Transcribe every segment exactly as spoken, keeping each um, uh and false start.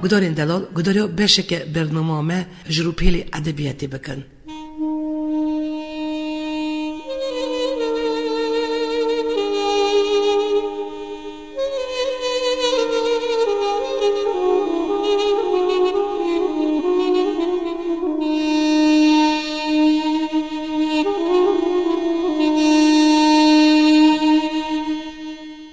Gudarên delal, gudariya beşeke bernama me ji rûpêlê edebiyatê bikin.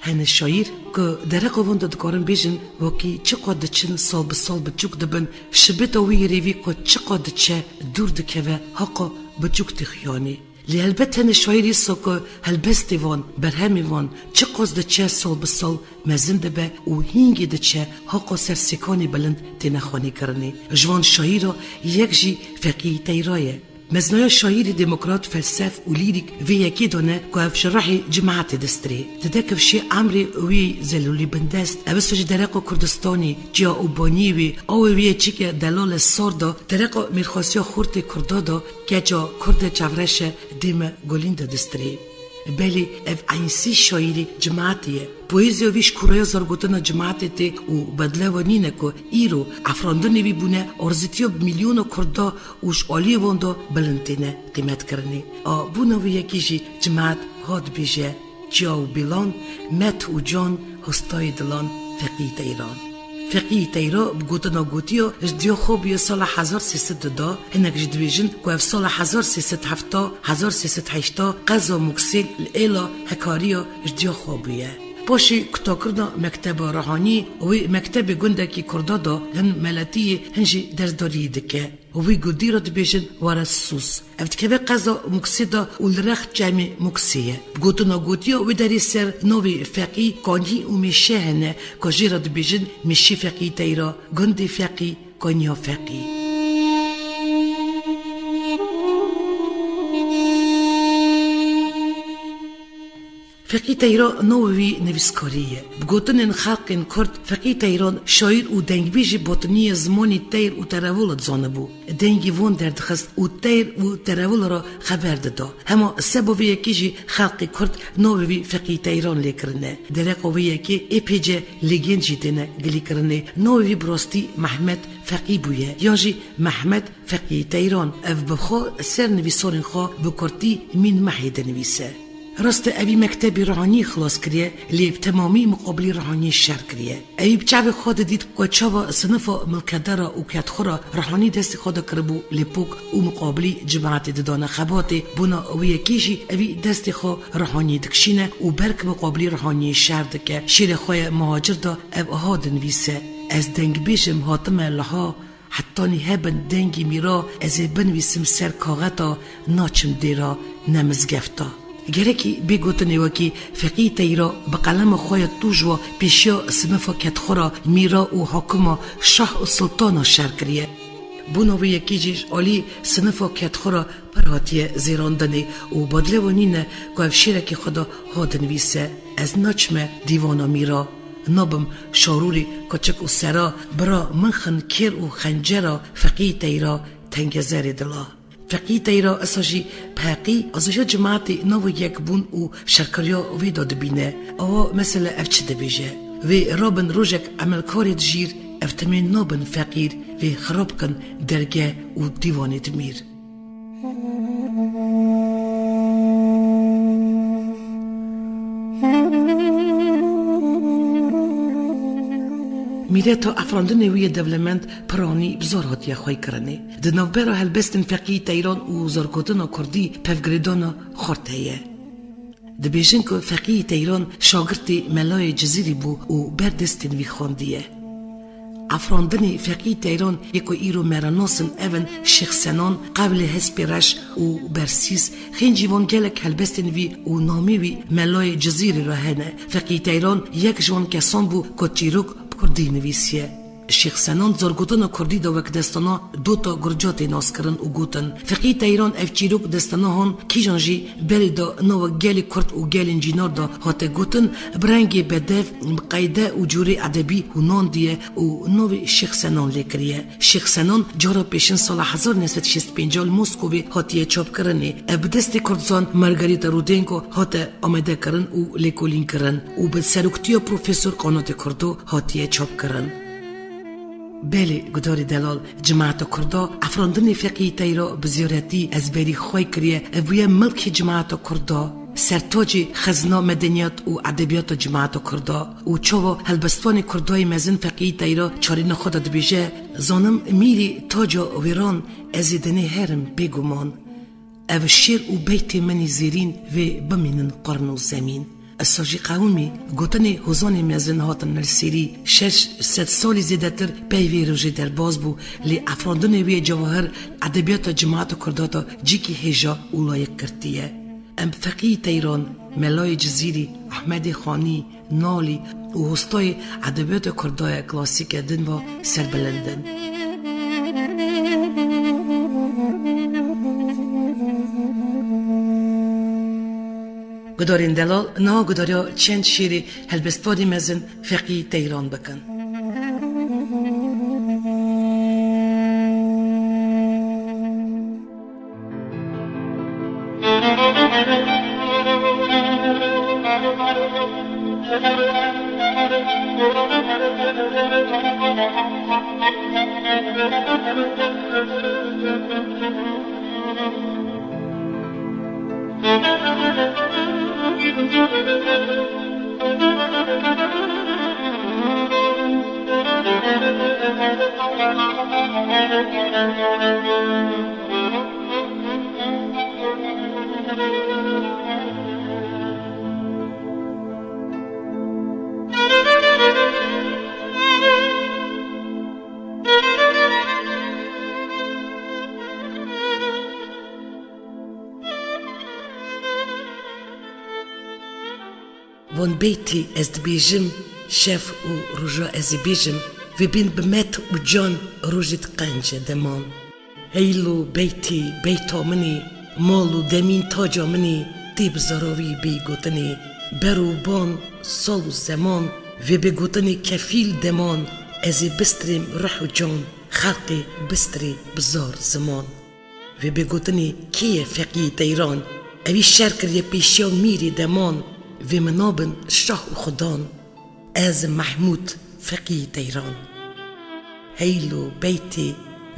Hene şaîr ku dereqa wan de dikarin bêjin, wekî çiqa diçin sal bi sal biçûk dibin, şibêta wî yê rêvî ku çiqa diçe dûr dikeve, haqa biçûk tê xuyanê. Lê helbet hene şaîr îsa ku helbestê wan, berhemê wan çiqas diçe sal bi sal mezin dibe û hîngê diçe haqa ser sêkanê bilind têne xwanîkirinê. Ji wan şaîra yek jî Feqî Teyra ye. Mezinaya şaîrê demokrat, felsef û lîrîk vê yekê de ne ku ev ji rehê cimatê distirê. Dide kifşê emrê wî zelûlî bindest, ev wisa jî dereqa Kurdistanê, çiya û baniyê wî, awê wî yê çike delal e sar de, dereqa mêrxasiya xurtê Kurda de, keça Kurde çavreşe dê me gulîn de distirê. Belê ev eynîsî şaîrê cimatê ye. Poeziya wî ji kûraya zargotina cimatê tê û bedle we nîne ku îro efrandinê wî bûne arzîtiya milyona Kurda û ji aliyê wan de bilind têne qîmetkirinê. A bûna wî yekî jî cimat ha dibêje, çiya û bîlan, met û can, hostayê dilan, Feqî Teyran. Feqî Teyra bi gotina gotiya ji diya xwe bûye sala hezar sê sed de, hinek jî dibêjin ku ev sala hezar sê sed hefta, hezar sê sed heşta qeza Muksê li êla Hekariya ji diya xwe bûye. Paşê kutakirina mekteba ruhanî, wê mektebê gundekî Kurda de hin meletiyê, hin jî dersdariyê dike. Wî gundî re dibêjin Were Sûs. Ev dikeve qeza Muksê de û li rex çemê Muksê ye. Bi gotina gotiya wê derê ser navê Feqî, Kanî û Mêşe hene, ku jê re dibêjin Mêşê Feqî Teyra, gundê Feqî, Kaniya Feqî. Feqî Teyra navê wî nivîskarî ye. Bi gotinên xelqên Kurd, Feqî Teyran şaîr û dengbêjê batiniya zimanê teyr û terevola dizanibû. Dengê wan derdixist û teyr û terevola re xeber dida. Hema seba vê yekê jî xelqê Kurd navê wî Feqî Teyran lê kirine. Dereqa wê yekê ê pêce lêgên jî têne gilîkirinê. Navê wî bi rastî Mehmet Feqî bûye, yan jî Mehmet Feqî Teyran. Ev bi xwe ser nivîsarên xwe bi kurtî Mîn Mehê dinivîse. Rast e, evî mektebî ruhaniyê xilas kiriye, lê bi temamî muqabilî ruhaniyê şer kiriye. Evî bi çavê xwe didît ku çawa sinifa milketdara û kedxura ruhanî destê xwe de kiribû lê pok û muqabilî cimatê didane xebatê. Bona wê yekê jî evî destê xwe ruhaniyê dikişîne û ber ki muqabilî ruhaniyê şer dike. Şêrê xwe ye Muhacir de ev aha dinivîse: Ez dengbêj im, hatime liha, hetanî hebin dengê mîra, ez ê binivîsim ser kaxeta, naçim dêra ne mizgefta. Gerekî bê gotinê wekî Feqî Teyra bi qelema xwe ya tûj wa pêşiya sinifa kedxura, mîra û hakima, şah û sultana şer kiriye. Bona wê yekê jî ji alî sinifa kedxura pir hatiye zêrandinê û badle we nîne ku ev şêrekî xwe de ha dinivîse: Ez naçime dîvana mîra, nabim şarûrê kuçik û sera, bira min xin kêr û xencera, Feqî Teyra tengezerê dila. Feqî Teyra esa jî bi heqî azajiya cimatê nava yekbûn û şerkariya wê de dibîne. Awa mesela ev çi dibêje? Wê rabin rojek emelkarê dijîr, ev timê nabin feqîr, wê xirab kin dergeh û dîwanê dimîr. Mîreta efrandinê wî yê dewlemend piranî bi zor hatiye xweykirinê. Di navbera helbestên Feqî Teyran û zorgotina kurdî pevgirêdana xurt heye. Dibêjin ku Feqî Teyran şagirtê Melayê Cizîrî bû û ber destên wî xwendiye. Efrandinê Feqî Teyran yê ku îro me re nas in ev in: Şêx Senan, Qewlê Hespê Reş û Bersîs. Xêncî van gelek helbestên wî û namê wî Melayê Cizîrî re hene. Feqî Teyran yek ji wan kesan bû ku çîrok bi kurdî nivîsiye. Şêx Senan zorgotina kurdî de wek destana Dota Gurca tê naskirin û gotin. Feqî Teyran ev çîrok destana han kîjan jî berê de nava gelê kurd û gelên cînar de hate gotin, bi rengê bedev, bi qeyde û cûrê edebî hûnandiye û navê Şêx Senan lê kiriye. Şêx Senan cara pêşin sala hezar neh sed şêst pênc li Moskovê hatiye çapkirinê. Ev bi destê kurdizan Margarita Rudenko hate amadekirin û lêkolînkirin û bi seroktiya Profesor Qanatê Kurdo hatiye çapkirin. Belê, gudarê delal, cemaeta Kurda, efrandinê Feqî Teyra bi zîyaretî ezberî xwey kiriye, ev bûye milkê cemaeta Kurda, sertacê xezna medeniyat û edebiyata cemaeta Kurda û çawa helbestvanê Kurdayê mezin Feqî Teyra çarîna xwe de dibêje, zanim mîrî taca wêran ez ê denê herim bêguman. Ev şêr û beytê min î zêrîn vê bimînin qern û zemîn. Esa jî qewimî gotinê hozanê mezin hatin li sêrî şeş sed salî zêdetir pey vê rojê derbas bû, lê efrandinê wê cewahir edebiyata cemaeta Kurda de cîkî hêja û layik girtiye. Em Feqî Teyran, Melayê Cizîrî, Ehmedê Xanî, Nalî û hostayê edebiyata Kurda ya klasîk e din ve serbilind in. Gudarên delal, niha gudariya çend şêrê helbestvanê mezin Feqî Teyran bikin. Van beytê ez dibêjim, şev û roja ez ê bêjim, vê bên bi met û can rojê diqence deman. Heylo beytê beyta min ê, mal û demîn taca min ê, tê bi zaravî bê gotinê. Ber û ban, sal û zeman, vê bê gotinê kefîl deman, ez ê bistirêm ruh û can, xelqê bistirê bi zar ziman. Vê bê gotinê kê ye Feqî Teyran? Evî şer kiriye pêşiya mîrê deman, vê min nabin şah û xudan. Ez Mehmûd Feqî Teyran. Heylo beytê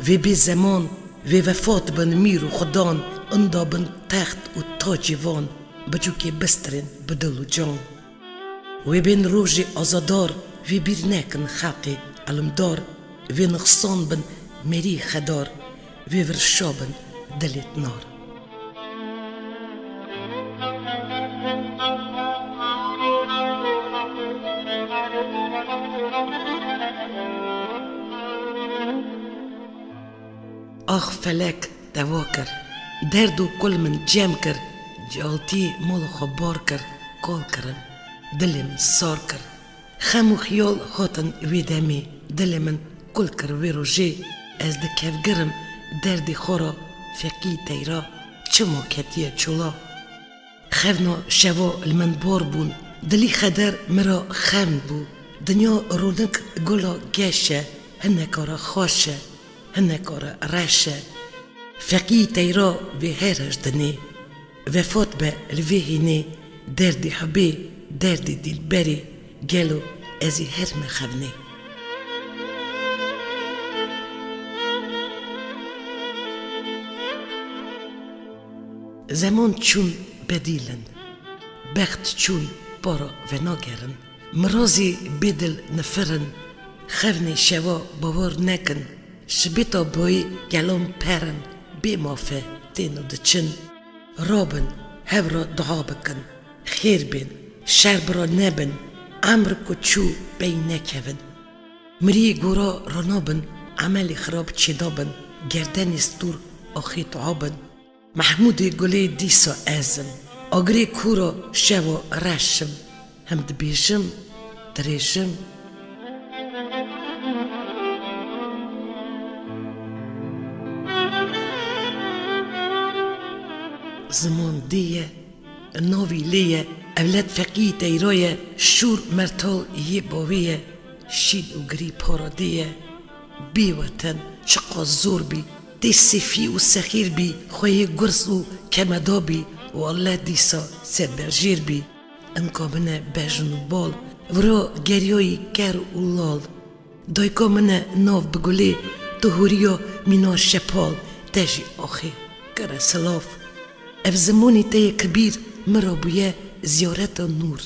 vê bê zeman, vê vefat bin mîr û xudan, inda bin text û tacê van, bicûkê bistirên bi dil û can. Wê bên rojê azadar, vê bîr nekin xelqê elimdar, vê nixsan bin merî xedar, vê vir şa bin dilê nar. Ax felek, te va kir. Derd û kul min cem kir. Cialtî mala xwe bar kir. Kal kirin. Dilê min sar kir. Xem û xiyal hatin wê demê. Dilê min kul kir wê rojê. Ez di kevgir im derdê xwe re. Feqî Teyra çima ketiye çola? Xevna şeva li min bar bûn. Dilî xeder mi ra xevn bû. Dinya ronik gula geş e, hineka re xweş e, hineka re reş e. Feqî Teyra vê her her dinê. Vefat be li vê hênê, derdê hibê, derdê dîlberê, gelo ez ê her me xevnê. Zeman çûn bedîl in, bext çûn para venagerin. Mirazî bêdil nifir in, xevnê şeva bawer nekin. Şibêta boyî kelam per in, bê mafe tên û diçin. Rabin, hev re dua bikin, xêr bên, şer bi re nebin, emr ku çû pey nekevin. Mirî gora ranabin, emelê xirab çêdabin, gerdenê stûr axê dua bin. Mehmûdê Gulê dîsa ez im. Agirê kûra şeva reş im. Hem dibêjim, dirêjim. Ziman dê ye, navî lê ye, ewled Feqî Teyra ye, şûr mertal yê bavê ye, şîn û girî para dê ye. Bêweten çiqas zor bî, tê sêfî û sexîr bî, xweyê gurz û kemeda bî, welle dîsa serberjêr bî. Inka bine bejn û bal, vira geriyayî ker û lal. Dayka min e nav bi gulê, tu hûriya mîna şepal, te jî axê kere silav. Ev zimanê te ye kibîr, min re bûye ziyareta nûr.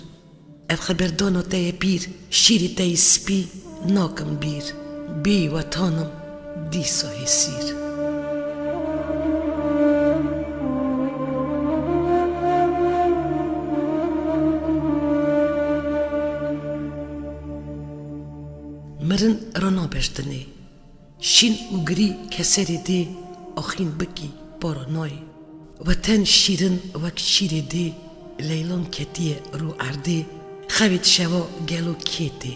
Ev xeberdana te ye pîr, şîrê te yê spî nakim bîr. Bêyî we tanim dîsa hêsîr. Mirin rana beştinê. Şîn û girî keserê dê, axîn bikî para nayê. Weten şîrin wek şîrê dê, leylan ketiye rû erdê, xevê di şeva gelo kê tê?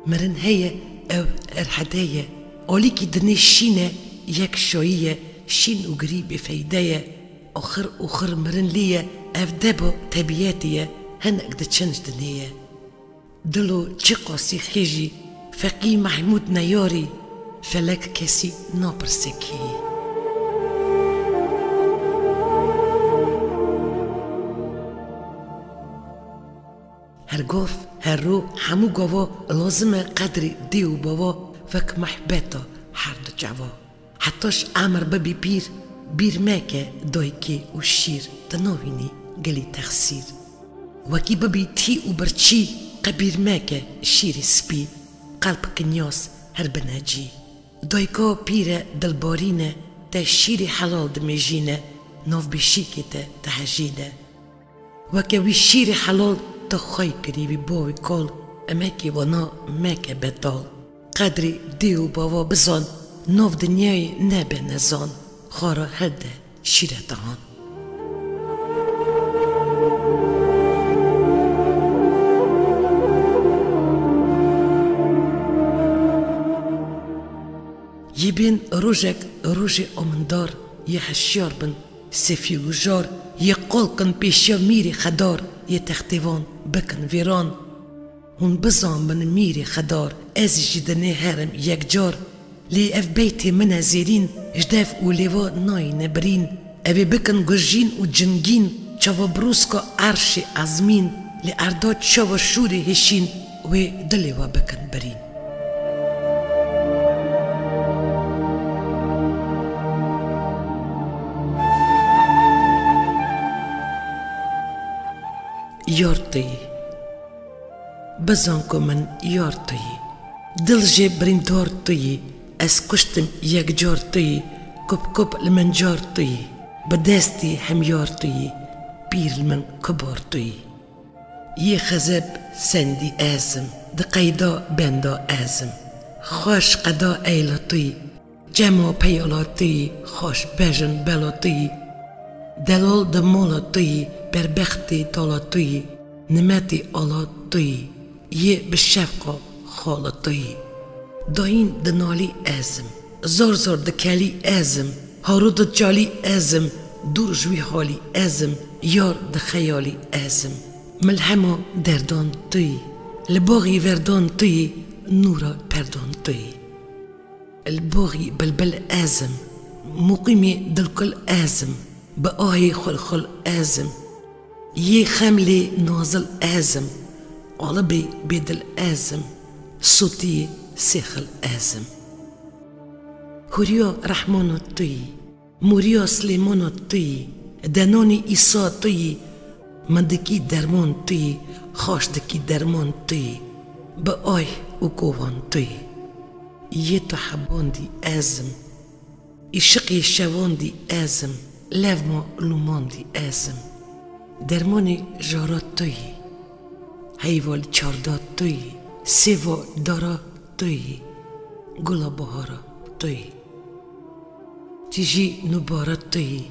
Mirin heye, ew erhede ye, alîkî dinê şîn e, yek şayî ye, şîn û girî bêfeyde ye. Oxir oxir mirin lê ye, ev deba tebîetê ye, hinek diçin ji dinê ye. Dilo çiqasî xêjî, Feqî Mehmûd neyarî, felek kesî napirse kî yî. Her gav, her ro, hemû gava lazim e qedrê dê û bava wek mehbeta her du çava. Heta ji emir bibî pîr, bîr meke dayikê û şîr, tu navînî gilî texsîr. Wekî bibî tî û birçî, qe bîr meke şîrê spî, qelb kinyas her binecî. Dayika pîr e, dilbarîn e, te şîrê helal dimêjîne, nav bêşîkê te dihejîne. Weke wî şîrê helal tu xwey kirî wî bavê kal, emekê wana meke betal. Qedrê dê û bava bizan, nav dinyayê nebe nezan, xwara hilde şîre dihan. Yê bên rojek rojê amindar, yê hişyar bin sefî û jar, yê qol kin pêşiya mîrê xedar, yê textêvan bikin vêran. Hûn bizan bin mîrê xedar, ez jî dinê herim yekcar. Lê ev beytê min e zêrîn, ji dev û lêva nayîne birîn. Ev ê bikin gurjîn û cingîn, çava birûska erşê ezmîn, lê erda çava şûrê hêşîn, wê dilê we bikin birîn. Yar tu yî. Bizan ku min yar tu yî. Dil jê birîndar tu yî. Ez kuştim yekcar tu yî. Kup kup li min car tu yî. Bi destî hemyar tu yî. Pîr li min kubar tu yî. Yê xezeb sendî ez im. Di qeyda benda ez im. Xweş qeda eyla tu yî. Çema peyala tu yî, xweş bejin bela tu yî. Delal di mala tu yî, berbextê tala tu yî, nimetê ala tu yî, yê bi şefqa xala tu yî. Dayîn dinalî ez im, zor zor dikelî ez im, haro dicalî ez im, dûr ji wî halî ez im, yar di xeyalî ez im. Milhema derdan tu yî, li baxî verdan tu yî, nûra perdan tu yî. Li boxî bilbil ez im, muqîmê dilkul ez im, bi ahê xulxul ez im. Yê xemlê nazil ez im, qalibê bêdil ez im, sotiyê sêxil ez im. Huriya Rehmana tu yî, Mûriya Silêmana tu yî, denanî Îsa tu yî, min dikî derman tu yî, xaş dikî derman tu yî, bi ay û kovan tu yî. Yê tu hebandî ez im, îşiqê şevandî ez im, levma lûmandî ez im. Dermanê jara tu yî, heyva li çarda tu yî, sêva dara tu yî, gula bahara tu yî. Tîjî nûbara tu yî,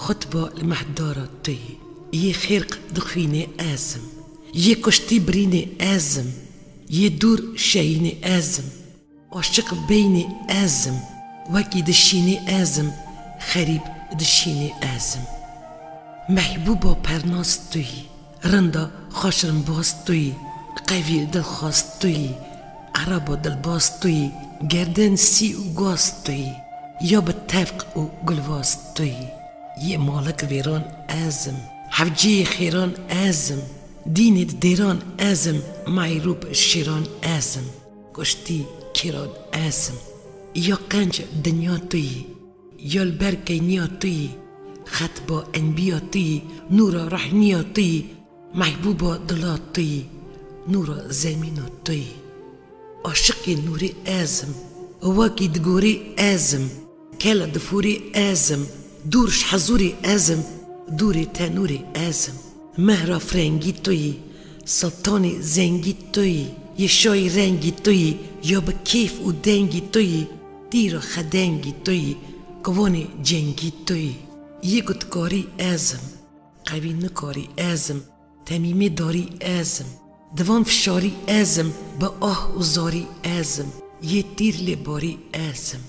xutba li mehdara tu yî. Yê xêrq dixwînê ez im, yê kuştî birînê ez im, yê dûr şehînê ez im. Aşiq beynê ez im, wekî dişînê ez im, xerîb dişînê ez im. Mehbûba pernas tu yî, rinda xweşrimbaz tu yî, qevî dilxwaz tu yî, ereba dilbaz tu yî, gerden sî û gaz tu yî, ya bi tevq û gulvaz tu yî. Yê malik vêran ez im, hevciyê xêran ez im, dînê dêran ez im, meyrûb şêran ez im. Kuştî Kêra ez im. Ya qenc dinya tu yî. Ya li ber keyniya tu yî. Xetba enbiya tu yî. Nûra rehniya tu yî. Mehbûba dila tu yî. Nûra zemîna tu yî. Aşiqê nûrê ez im. Wekî digorî ez im. Kela difûrî ez im. Dûr ji hezûrî ez im. Dûrê tenûrê ez im. Mehra firengî tu yî. Sultanê zengî tu yî. Yê şayî rengî tu yî. Ya bi kêf û dengî tu yî. Tîra xedengî tu yî. Kivanê cengî tu yî. Yê ku dikarî ez im. Qewî nikarî ez im. Temîmê darî ez im. Di van fişarî ez im. Bi ah û zarî ez im. Yê tîr lê barî ez im.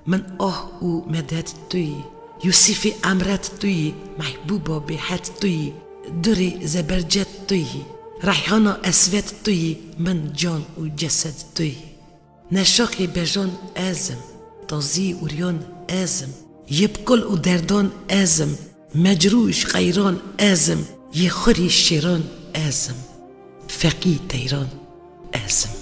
Min ah û medet tu yî. Yûsîfê emret tu yî. Mehbûba bêhed tu yî. Durê zebercet tu yî. Reyhana eswed tu yî. Min can û cesed tu yî. Neşaxê bejan ez im, tazî û riyan ez im, yê bi kul û derdan ez im, mecrû ji xeyran ez im, yê xurî şêran ez im, feqî teyran ez im.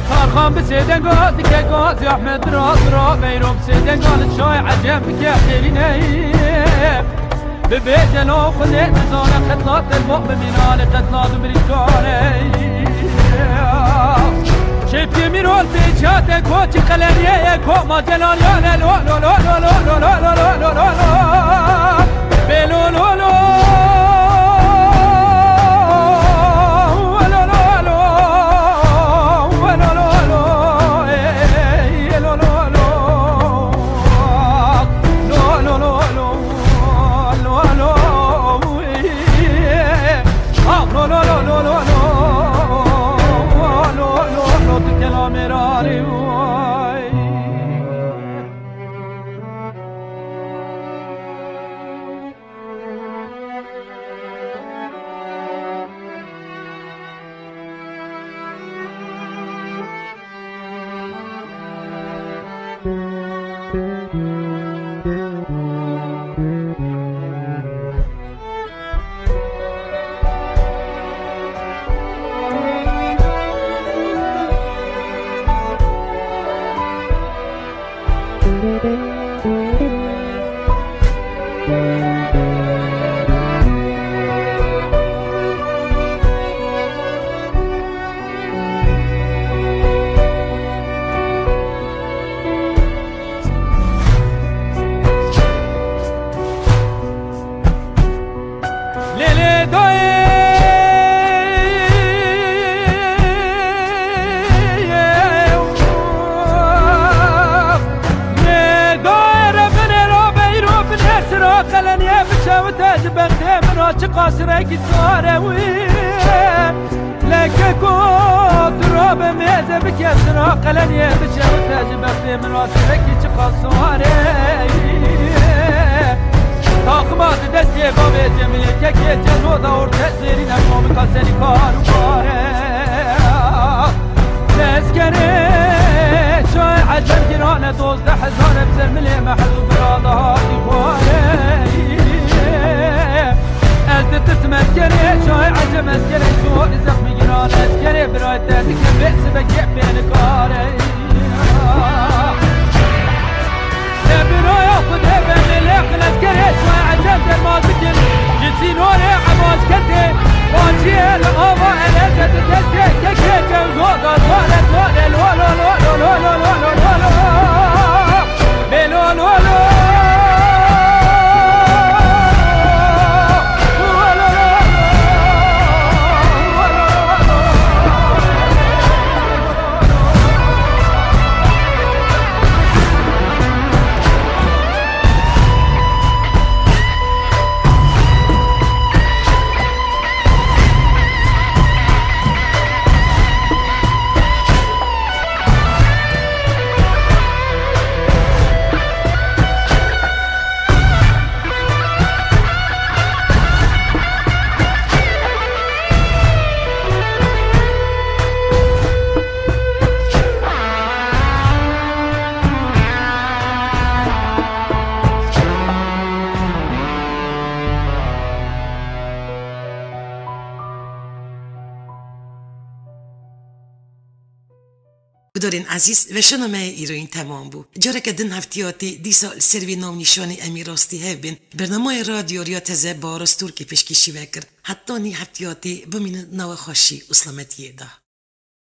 Tarxan bi sêdenga dike gaz, Ehmed ra zira, veyro bi sêdenga li çay ecem bike xêrîne. Bibêje lo xwedê nizane, qetla te bo bi mînanê, qetla du birîkane. Şevkê Mîrol pêçate koçî qeleriyeye, koma Celaliyane lo lo lo. Bê lo lo lo. Lê lê dayê, lê dayê re binê ra beyro binê sira qeleniyê biçewite ji bextê min ra çiqas rengî sare wî. Leke ku tu rabe mêze bike sira qeleniyê biçewite ji bextê min ra sirekî çiqas sare. Taxima di destê bavê Cemilê kekê Celo da orte zêrîne komika serî kar û kare. Tezkerê çay ecem girane dozdeh hezar ev ser milê mehel û bira da hatî xware. Ez ditirsim ez kerê çay ecem ez kerê zor zexmî giran ez kerê birayê te dike bê sibekê pê nikare. Te biraya Xwedê be lê lê xileskerê çay ecem derman bikin. Ji sînorê Ebazketê baciyê li ava eleke di destê kekê Cewzo da zore zore lo lo lo lo lo lo lo lo lo lo. Bê lo lo lo. Gudarên ezîz, veşana me yê îroyîn temam bû. Careke din heftiyatî dîsa li ser vê navnîşanê em ê rastî hev bên. Bernameyê Radyo Riya Teze Baros Turkî pêşkêşî ve kir. Heta nî heftiyatî bimînin di nava xweşî û selametiyê de.